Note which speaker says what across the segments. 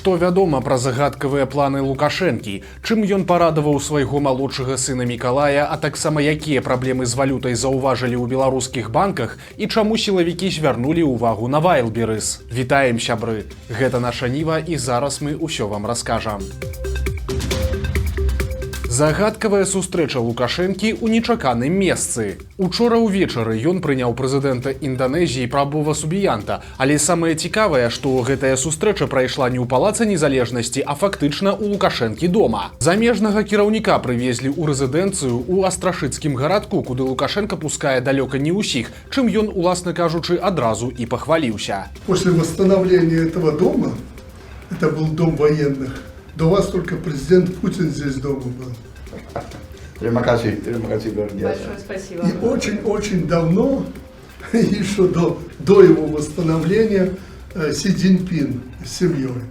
Speaker 1: Што вядома пра загадкавыя планы Лукашэнкі, чым ён парадаваў свайго малодшага сына Мікалая, а таксама якія праблемы з валютай заўважылі ў беларускіх банках і чаму сілавікі звярнулі ўвагу на Вайлдберыз. Вітаем, сябры! Гэта «Наша Ніва», і зараз мы ўсё вам раскажам. Загадкавая сустрэча Лукашэнкі ў нечаканым месцы. Учора ўвечары ён прыняў прэзідэнта Інданезіі Прабова Субіянта, але самае цікавае, што гэтая сустрэча прайшла не ў Палацы незалежнасці, а фактычна ў Лукашэнкі дома. Замежнага кіраўніка прывезлі ў рэзідэнцыю ў Астрашыцкім Гарадку, куды Лукашэнка пускае далёка не ўсіх, чым ён, уласна кажучы, адразу і пахваліўся.
Speaker 2: После восстановления этого дома, это был дом военных, до вас только президент Путин здесь дома был.
Speaker 3: Terima kasih luar biasa.
Speaker 4: Большое спасибо.
Speaker 2: И очень-очень давно, еще до его восстановления, Си Цзиньпин с семьей.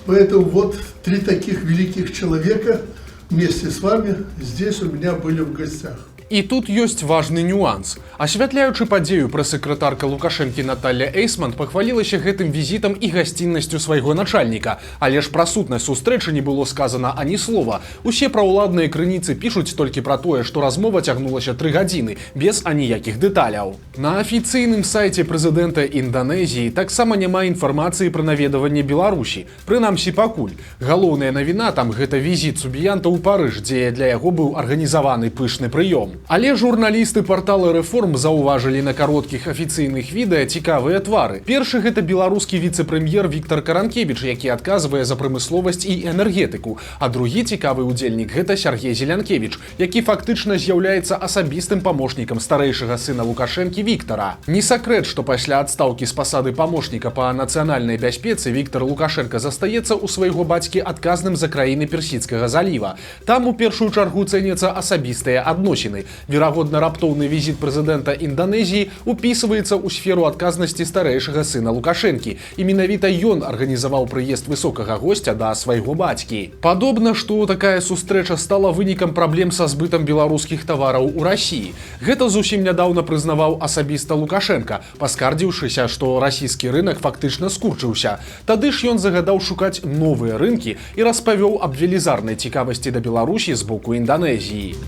Speaker 2: Поэтому вот три таких великих человека вместе с вами здесь у меня были в гостях.
Speaker 1: І тут ёсць важны нюанс. Асвятляючы падзею, прэс-сакратарка Лукашэнкі Наталля Эйсмант пахвалілася гэтым візітам і гасціннасцю свайго начальніка. Але ж пра сутнасць сустрэчы не было сказана ані слова. Усе праўладныя крыніцы пішуць толькі пра тое, што размова цягнулася 3 гадзіны, без аніякіх дэталяў. На афіцыйным сайце прэзідэнта Інданезіі таксама няма інфармацыі пра наведаванне Беларусі. Прынамсі, пакуль. Галоўная навіна там — гэта візіт Субіянта ў Парыж, дзе для яго быў арганізаваны пышны прыём. Але журналісты партала «Рэформ» заўважылі на кароткіх афіцыйных відэа цікавыя твары. Першы — гэта беларускі віцэ-прэм'ер Віктор Каранкевіч, які адказвае за прамысловасць і энергетыку. А другі цікавы ўдзельнік — гэта Сяргей Зелянкевіч, які фактычна з'яўляецца асабістым памочнікам старэйшага сына Лукашэнкі Віктара. Не сакрэт, што пасля адстаўкі з пасады памочніка па нацыянальнай бяспецы Віктор Лукашэнка застаецца ў свайго бацькі адказным за краіны Персідскага заліва. Там у першую чаргу цэняцца асабістыя адносіны. Верагодна, раптоўны візіт прэзідэнта Інданезіі упісваецца ў сферу адказнасці старэйшага сына Лукашэнкі. І менавіта ён арганізаваў прыезд высокага госця да свайго бацькі. Падобна, што такая сустрэча стала вынікам праблем са збытам беларускіх тавараў у Расіі. Гэта зусім нядаўна прызнаваў асабіста Лукашэнка, паскардзіўшыся, што расійскі рынок фактычна скурчыўся. Тады ж ён загадаў шукаць новыя рынкі і распавёў аб велізарнай цікавасці да Беларусі з боку Інданезіі.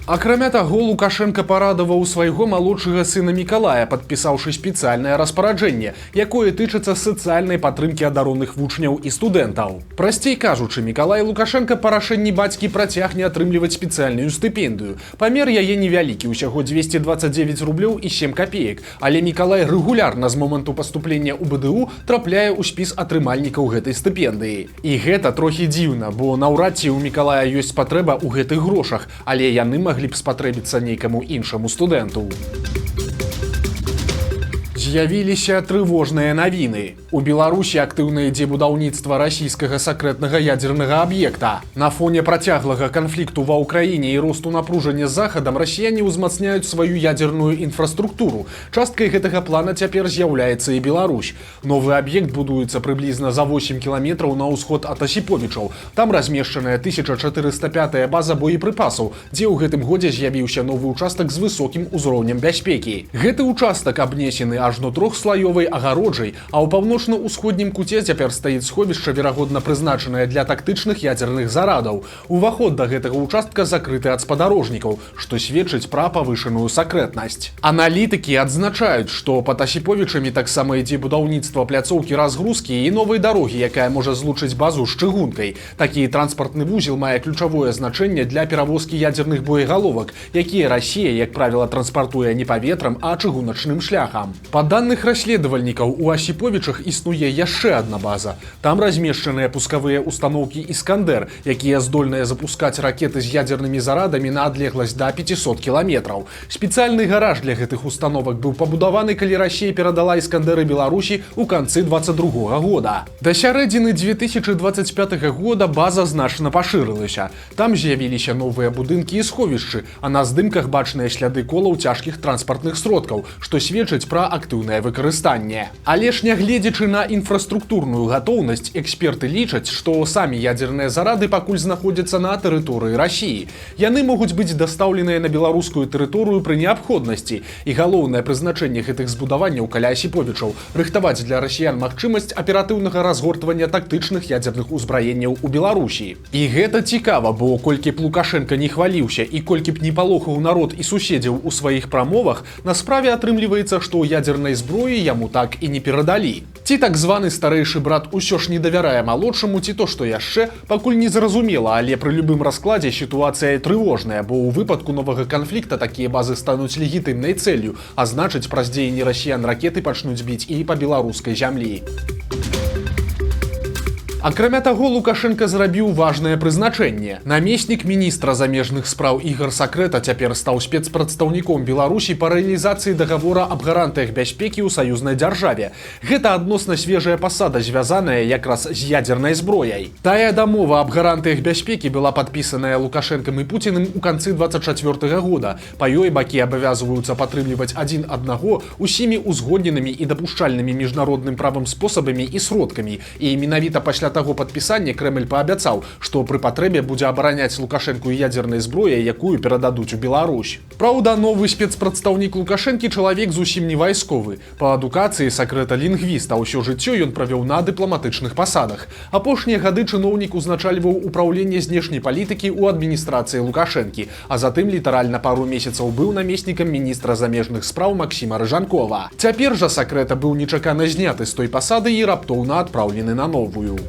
Speaker 1: Акрамя таго, Лукашэнка парадаваў свайго малодшага сына Мікалая, падпісаўшы спецыяльнае распараджэнне, якое тычыцца сацыяльнай падтрымкі адароных вучняў і студэнтаў. Прасцей кажучы, Мікалай Лукашэнка па рашэнні бацькі працягне атрымліваць спецыяльную стыпендыю. Памер яе невялікі, усяго 229 рублёў і 7 капеек, але Мікалай рэгулярна з моманту паступлення ў БДУ трапляе ў спіс атрымальнікаў гэтай стыпендыі. І гэта трохі дзіўна, бо наўрад ці ў Мікалая ёсць патрэба ў гэтых грошах, але яны маглі б спатрэбіцца нейкаму іншаму студэнту. З'явіліся трывожныя навіны. У Беларусі актыўна ідзе будаўніцтва расійскага сакрэтнага ядзернага аб'екта. На фоне працяглага канфлікту ва Ўкраіне і росту напружання з Захадам расіяне ўзмацняюць сваю ядзерную інфраструктуру. Часткай гэтага плана цяпер з'яўляецца і Беларусь. Новы аб'ект будуецца прыблізна за 8 кіламетраў на ўсход ад Асіповічаў. Там размешчаная 1405 база боепрыпасаў, дзе ў гэтым годзе з'явіўся новы ўчастак з высокім узроўнем бяспекі. Гэты ўчастак абнесены ажно трохслаёвай агароджай, а ў паўночна-ўсходнім куце цяпер стаіць сховішча, верагодна, прызначанае для тактычных ядзерных зарадаў. Уваход да гэтага ўчастка закрыты ад спадарожнікаў, што сведчыць пра павышаную сакрэтнасць. Аналітыкі адзначаюць, што пад Асіповічамі таксама ідзе будаўніцтва пляцоўкі разгрузкі і новай дарогі, якая можа злучыць базу з чыгункай. Такі транспартны вузел мае ключавое значэнне для перавозкі ядзерных боегаловак, якія Расія, як правіла, транспартуе не паветрам, а чыгуначным шляхам. Па данных расследавальнікаў, у Асіповічах існуе яшчэ адна база. Там размешчаныя пускавыя установкі «Іскандер», якія здольныя запускаць ракеты з ядзернымі зарадамі на адлегласць да 500 кіламетраў. Спецыяльны гараж для гэтых установак быў пабудаваны, калі Расія перадала «Іскандеры» Беларусі ў канцы 22 года. Да сярэдзіны 2025 года база значна пашырылася. Там з'явіліся новыя будынкі і сховішчы, а на здымках бачныя сляды колаў цяжкіх транспартных сродкаў, што сведчыць пра актыўнасць. эфектыўнае выкарыстанне. Але ж, нягледзячы на інфраструктурную гатоўнасць, эксперты лічаць, што самі ядзерныя зарады пакуль знаходзяцца на тэрыторыі Расіі. Яны могуць быць дастаўленыя на беларускую тэрыторыю пры неабходнасці. І галоўнае прызначэнне гэтых збудаванняў каля Асіповічаў — рыхтаваць для расіян магчымасць аператыўнага разгортвання тактычных ядзерных узбраенняў у Беларусі. І гэта цікава, бо колькі б Лукашэнка не хваліўся і колькі б не палохаў народ і суседзяў у сваіх прамовах, на справе атрымліваецца, што ядзернай зброі яму так і не перадалі. Ці так званы старэйшы брат усё ж не давярае малодшаму, ці то што яшчэ, пакуль не зразумела, але пры любым раскладзе сітуацыя трывожная, бо ў выпадку новага канфлікта такія базы стануць легітымнай цэллю, а значыць, праз дзеянні расіян ракеты пачнуць біць і па беларускай зямлі. Акрамя таго, Лукашэнка зрабіў важнае прызначэнне. Намеснік міністра замежных спраў Ігар Сакрэта цяпер стаў спецпрадстаўніком Беларусі па рэалізацыі дагавора аб гарантыях бяспекі ў саюзнай дзяржаве. Гэта адносна свежая пасада, звязаная якраз з ядзернай зброяй. Тая дамова аб гарантыях бяспекі была падпісаная Лукашэнкам і Пуціным у канцы 24 года. Па ёй бакі абавязваюцца падтрымліваць адзін аднаго усімі узгодненымі і дапушчальнымі міжнародным правам спосабамі і сродкамі. І менавіта пасля таго падпісання Крэмль паабяцаў, што пры патрэбе будзе абараняць Лукашэнку ядзернай зброяй, якую перададуць у Беларусь. Праўда, новы спецпрадстаўнік Лукашэнкі чалавек зусім не вайсковы. Па адукацыі Сакрэта лінгвіст, а ўсё жыццё ён правёў на дыпламатычных пасадах. Апошнія гады чыноўнік узначальваў упраўленне знешняй палітыкі ў адміністрацыі Лукашэнкі, а затым літаральна пару месяцаў быў намеснікам міністра замежных спраў Максіма Рыжанкова. Цяпер жа Сакрэта быў нечакана зняты з той пасады і раптоўна адпраўлены на новую.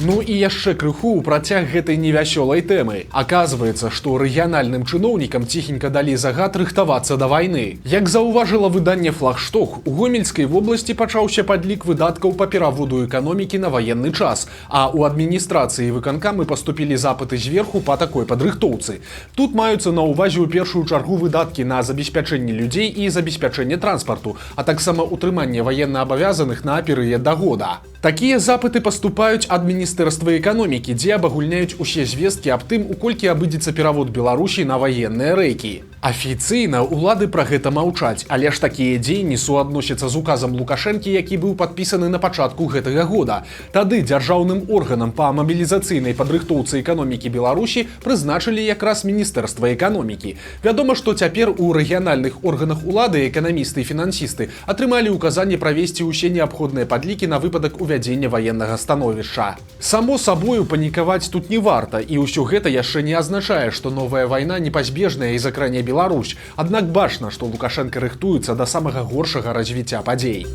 Speaker 1: Ну і яшчэ крыху ў працяг гэтай невясёлай тэмы. Аказваецца, што рэгіянальным чыноўнікам ціхенька далі загад рыхтавацца да вайны. Як заўважыла выданне «Флагшток», у Гомельскай вобласці пачаўся падлік выдаткаў па пераводу эканомікі на ваенны час, а ў адміністрацыі выканкамы паступілі запыты зверху па такой падрыхтоўцы. Тут маюцца на ўвазе ў першую чаргу выдаткі на забеспячэнне людзей і забеспячэнне транспарту, а таксама ўтрыманне ваеннаабавязаных на перыяд да года. Такія запыты паступаюць ад Міністэрства эканомікі, дзе абагульняюць усе звесткі аб тым, у колькі абыдзецца перавод Беларусі на ваенныя рэйкі. Афіцыйна ўлады пра гэта маўчаць, але ж такія дзеянні суадносяцца з указам Лукашэнкі, які быў падпісаны на пачатку гэтага года. Тады дзяржаўным органам па мабілізацыйнай падрыхтоўцы эканомікі Беларусі прызначылі якраз Міністэрства эканомікі. Вядома, што цяпер у рэгіянальных органах улады эканамісты і фінансісты атрымалі ўказанне правесці ўсе неабходныя падлікі на выпадак увядзення ваеннага становішча. Само сабою, панікаваць тут не варта, і ўсё гэта яшчэ не азначае, што новая вайна непазбежная і закране Беларусь. Аднак бачна, што Лукашэнка рыхтуецца да самага горшага развіцця падзей.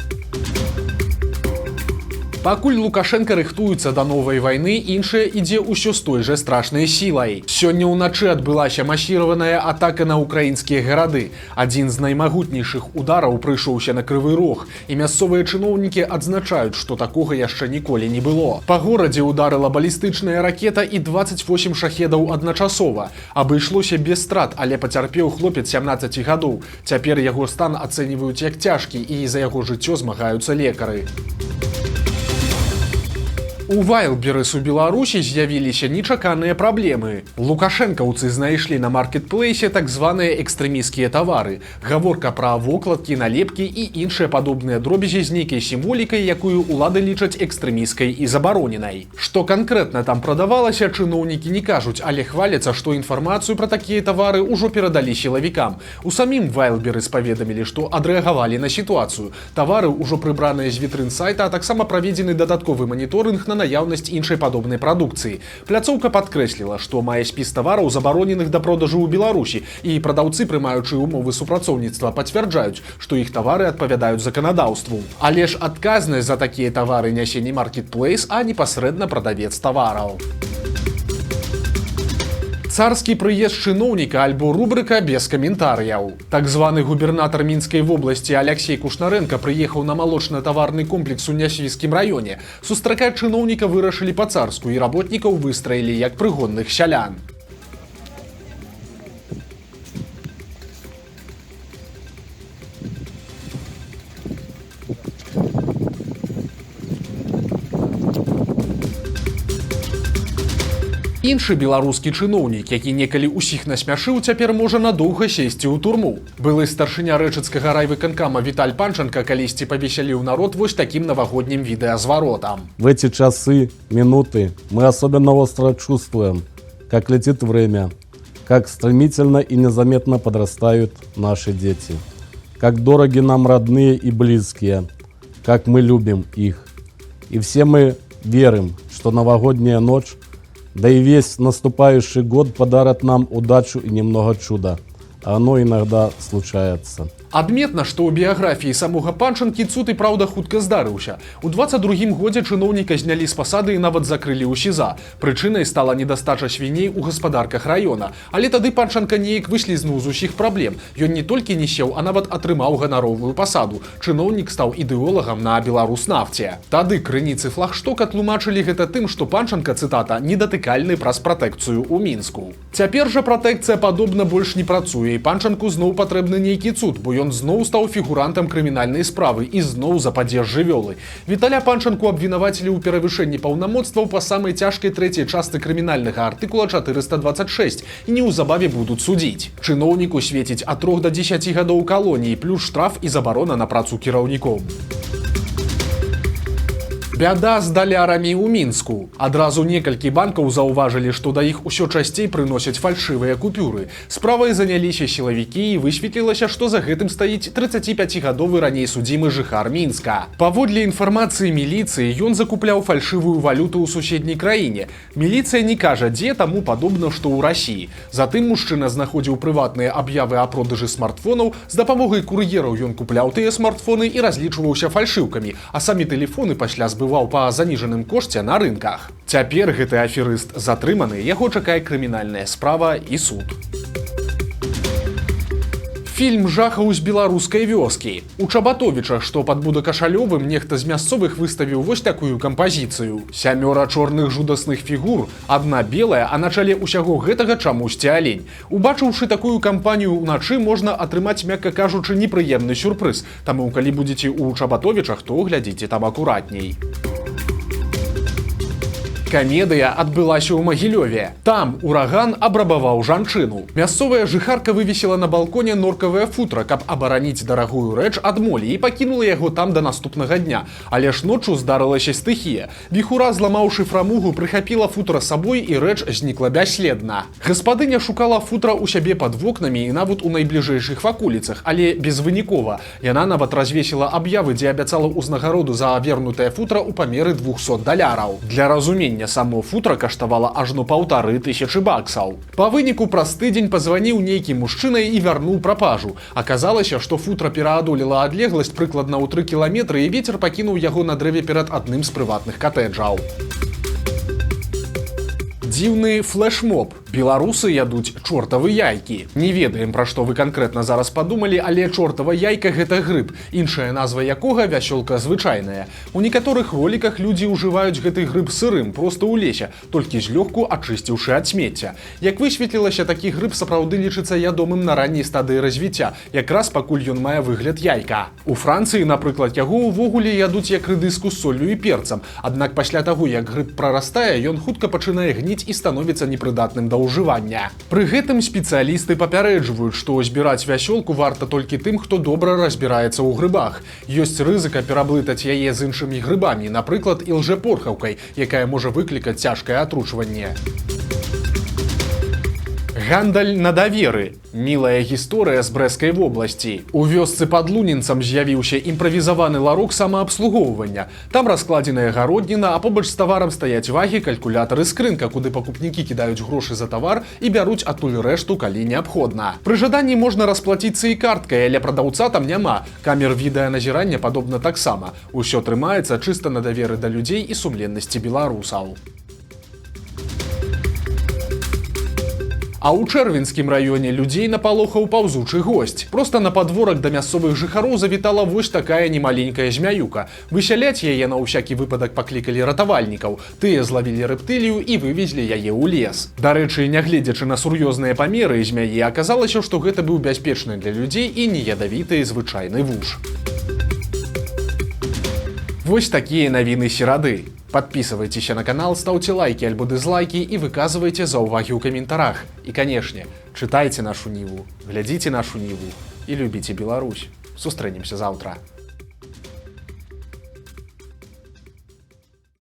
Speaker 1: Пакуль Лукашэнка рыхтуецца да новай вайны, іншая ідзе ўсё з той жа страшнай сілай. Сёння ўначы адбылася масіраваная атака на ўкраінскія гарады. Адзін з наймагутнейшых удараў прыйшоўся на Крывы Рог, і мясцовыя чыноўнікі адзначаюць, што такога яшчэ ніколі не было. Па горадзе ударыла балістычная ракета і 28 шахедаў адначасова. Абышлося без страт, але пацярпеў хлопец 17 гадоў. Цяпер яго стан ацэньваюць як цяжкі, і за яго жыццё змагаюцца лекары. У Вайлдберыс у Беларусі з'явіліся нечаканыя праблемы. Лукашэнкаўцы знайшлі на маркетплейсе так званыя экстрэмісцкія тавары. Гаворка пра вокладкі, налепкі і іншыя падобныя дробязі з нейкай сімволікай, якую ўлады лічаць экстрэмісцкай і забароненай. Што канкрэтна там прадавалася, чыноўнікі не кажуць, але хваляцца, што інфармацыю пра такія тавары ўжо перадалі сілавікам. У самім Вайлдберыс паведамілі, што адрэагавалі на сітуацыю. Тавары ўжо прыбраныя з вітрын сайта, а таксама праведзены дадатковы маніторынг на наяўнасць іншай падобнай прадукцыі. Пляцоўка падкрэсліла, што мае спіс тавараў, забароненых да продажу ў Беларусі, і прадаўцы, прымаючы умовы супрацоўніцтва, пацвярджаюць, што іх тавары адпавядаюць заканадаўству. Але ж адказнасць за такія тавары нясе не маркетплейс, а непасрэдна прадавец тавараў. Царскі прыезд чыноўніка, альбо рубрыка без каментарыяў. Так званы губернатар Мінскай вобласці Аляксей Кушнарэнка прыехаў на малочна-таварны комплекс у Нясвіжскім раёне. Сустракаць чыноўніка вырашылі па-царску і работнікаў выстраілі як прыгонных сялян. Іншы беларускі чыноўнік, які некалі ўсіх насмяшыў, цяпер можа надоўга сесці ў турму. Былы старшыня Рэчыцкага райвыканкама Віталь Панчанка калісьці павесяліў народ вось такім навагоднім відэазваротам.
Speaker 3: В эти часы, минуты мы особенно остро чувствуем, как летит время, как стремительно и незаметно подрастают наши дети, как дороги нам родные и близкие, как мы любим их. И все мы верим, что новогодняя ночь, да и весь наступающий год подарят нам удачу и немного чуда. А оно иногда случается.
Speaker 1: Адметна, што ў біяграфіі самога Панчанкі цуд і праўда хутка здарыўся. У 22-м годзе чыноўніка знялі з пасады і нават закрылі ў СІЗА. Прычынай стала недастача свіней у гаспадарках раёна. Але тады Панчанка неяк выслізнуў з усіх праблем. Ён не толькі не сеў, а нават атрымаў ганаровую пасаду. Чыноўнік стаў ідэолагам на Беларуснафце. Тады крыніцы Флагштока тлумачылі гэта тым, што Панчанка, цытата, недатыкальны праз пратэкцыю ў Мінску. Цяпер жа пратэкцыя, падобна, больш не працуе, і Панчанку зноў патрэбны нейкі цуд, бо ён зноў стаў фігурантам крымінальнай справы і зноў за падзеж жывёлы. Віталя Панчанку абвінавацілі ў перавышэнні паўнамоцтваў па самай цяжкай трэцяй частцы крымінальнага артыкула 426 і неўзабаве будуць судзіць. Чыноўніку свеціць ад 3 до 10 гадоў калоніі, плюс штраф і забарона на працу кіраўніком. Бяда з далярамі ў Мінску. Адразу некалькі банкаў заўважылі, што да іх усё часцей прыносяць фальшывыя купюры. Справай заняліся сілавікі, і высветлілася, што за гэтым стаіць 35гадовы раней судзімы жыхар Мінска. Паводле інфармацыі міліцыі, ён закупляў фальшывую валюту ў суседняй краіне. Міліцыя не кажа дзе, таму падобна, што ў Расіі. Затым мужчына знаходзіў прыватныя аб'явы аб продажы смартфонаў, з дапамогай кур'ераў ён купляў тыя смартфоны і разлічваўся фальшыўкамі, а самі тэлефоны пасля збываў па заніжаным кошце на рынках. Цяпер гэты аферыст затрыманы, яго чакае крымінальная справа і суд. Фільм жахаў з беларускай вёскі. У Чабатовічах, што пад Буда-Кашалёвым, нехта з мясцовых выставіў вось такую кампазіцыю. Сямёра чорных жудасных фігур, адна белая, а на чале ўсяго гэтага чамусьці алень. Убачыўшы такую кампанію ўначы, можна атрымаць, мякка кажучы, непрыемны сюрпрыз. Таму калі будзеце ў Чабатовічах, то глядзіце там акуратней. Камедыя адбылася ў Магілёве. Там ураган абрабаваў жанчыну. Мясцовая жыхарка вывесіла на балконе норкавае футра, каб абараніць дарагую рэч ад молі, і пакінула яго там да наступнага дня. Але ж ноччу здарылася стыхія. Віхура, зламаўшы фрамугу, прыхапіла футра з сабой, і рэч знікла бясследна. Гаспадыня шукала футра ў сябе пад вокнамі і нават у найбліжэйшых ваколіцах, але безвынікова. Яна нават развесіла аб'явы, дзе абяцала ўзнагароду за вернутае футра ў памеры 200 даляраў. Для разумення, само футра каштавала ажно 1500 баксаў. Па выніку праз тыдзень пазваніў нейкі мужчына і вярнуў прапажу. Аказалася, што футра пераадолела адлегласць прыкладна ў 3 кіламетры і вецер пакінуў яго на дрэве перад адным з прыватных катэджаў. Дзіўны флешмоб. Беларусы ядуць чортавы яйкі. Не ведаем, пра што вы канкрэтна зараз падумалі, але чортава яйка — гэта грыб, іншая назва якога вясёлка звычайная. У некаторых роліках людзі ўжываюць гэты грыб сырым проста ў лесе, толькі злёгку ачысціўшы ад смецця. Як высветлілася, такі грыб сапраўды лічыцца ядомым на ранняй стадыі развіцця, якраз пакуль ён мае выгляд яйка. У Францыі, напрыклад, яго ўвогуле ядуць як рыдыску з соллю і перцам. Аднак пасля таго, як грыб прарастае, ён хутка пачынае гніць і становіцца непрыдатным да ўжывання. Пры гэтым спецыялісты папярэджваюць, што збіраць вясёлку варта толькі тым, хто добра разбіраецца ў грыбах. Ёсць рызыка пераблытаць яе з іншымі грыбамі, напрыклад, ілжэпорхаўкай, якая можа выклікаць цяжкае атручванне. Гандаль на даверы. Мілая гісторыя з Брэсцкай вобласці. У вёсцы пад Лунінцам з'явіўся імправізаваны ларок самаабслугоўвання. Там раскладзеная гародніна, а побач з таварам стаяць вагі, калькулятар і скрынка, куды пакупнікі кідаюць грошы за тавар і бяруць адтуль рэшту, калі неабходна. Пры жаданні можна расплаціцца і карткай, але прадаўца там няма. Камер відэаназірання, падобна, таксама. Усё трымаецца чыста на даверы да людзей і сумленнасці беларусаў. А ў Чэрвеньскім раёне людзей напалохаў паўзучы госць. Проста на падворак да мясцовых жыхароў завітала вось такая немаленькая змяюка. Высяляць яе на ўсякі выпадак паклікалі ратавальнікаў. Тыя злавілі рэптылію і вывезлі яе ў лес. Дарэчы, нягледзячы на сур'ёзныя памеры змяі, аказалася, што гэта быў бяспечны для людзей і не ядавіты звычайны вуж. Вось такія навіны серады. Падпісвайцеся на канал, стаўце лайкі альбо дызлайкі і выказвайце заўвагі ў каментарах. І, канешне, чытайце «Нашу Ніву», глядзіце «Нашу Ніву» і любіце Беларусь. Сустрэнемся заўтра.